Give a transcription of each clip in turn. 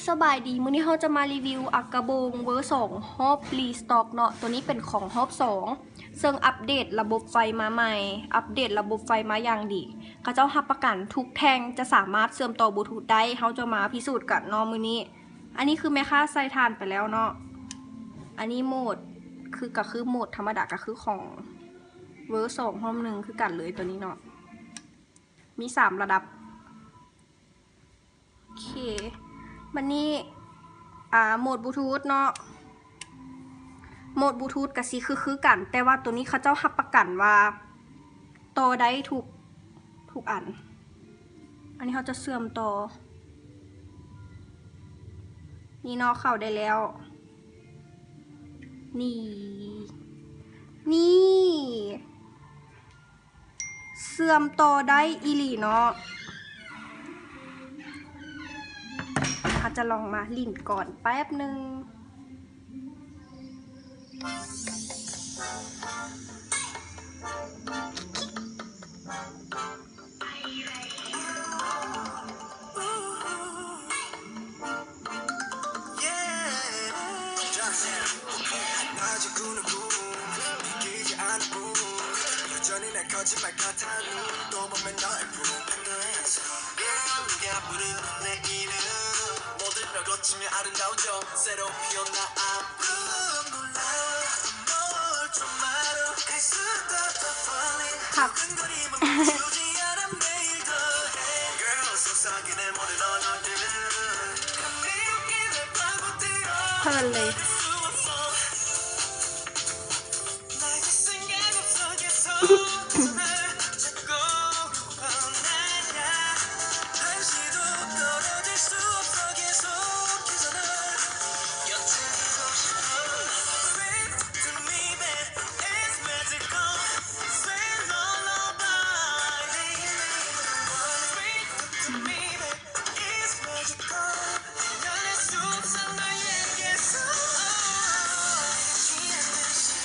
ສະບາຍດີ ມື້ນີ້ເຮົາຈະມາຣີວິວອາກາບົງເວີສອງຮອບຣີສະຕັອກເນາະ. ໂຕນີ້ເປັນຂອງຮອບສອງ ເຊິ່ງອັບເດດລະບົບໄຟມາໃໝ່ ອັບເດດລະບົບໄຟມາຢ່າງດີ. ເຂົາເຈົ້າຮັບປະກັນທຸກແທ່ງຈະສາມາດເຊື່ອມຕໍ່ບລູທູດໄດ້. ເຮົາຈະມາພິສູດກັນເນາະມື້ນີ້. ອັນນີ້ຄືແມ່ຄ້າໃສ່ຖ່ານໄປແລ້ວເນາະ. ອັນນີ້ໂໝດຄື ກໍຄືໂໝດທຳມະດາ ກໍຄືຂອງເວີສອງຮອບໜຶ່ງຄືກັນເລີຍ ໂຕນີ້ເນາະ. ມີສາມລະດັບ. ໂອເຄ ບັດນີ້ ອ່າ ໂໝດບລູທູດເນາະ. ໂໝດບລູທູດກະຊິຄືໆກັນ ແຕ່ວ່າໂຕນີ້ເຂົາເຈົ້າຮັບປະກັນວ່າຕໍ່ໄດ້ທຸກ ທຸກອັນ. ອັນນີ້ເຮົາຈະເຊື່ອມຕໍ່ ນີ້ເນາະ ເຂົ້າໄດ້ແລ້ວ. ນີ້ ນີ້ ເຊື່ອມຕໍ່ໄດ້ອີ່ຫຼີເນາະ. ເຮົາຈະລອງມາຫຼິ້ນກ່ອນແປັບໜຶ່ງ. ເພີນເລີຍ.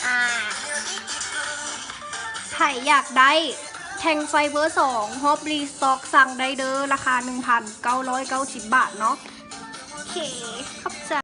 ອ່າ ໃຜຢາກໄດ້ແທ່ງໄຟເວີສອງຮອບຣີສະຕັອກ ສັ່ງໄດ້ເດີ ລາຄາໜຶ່ງພັນເກົ້າຮ້ອຍເກົ້າສິບບາດເນາະ. ໂອເຄ ຂອບໃຈ.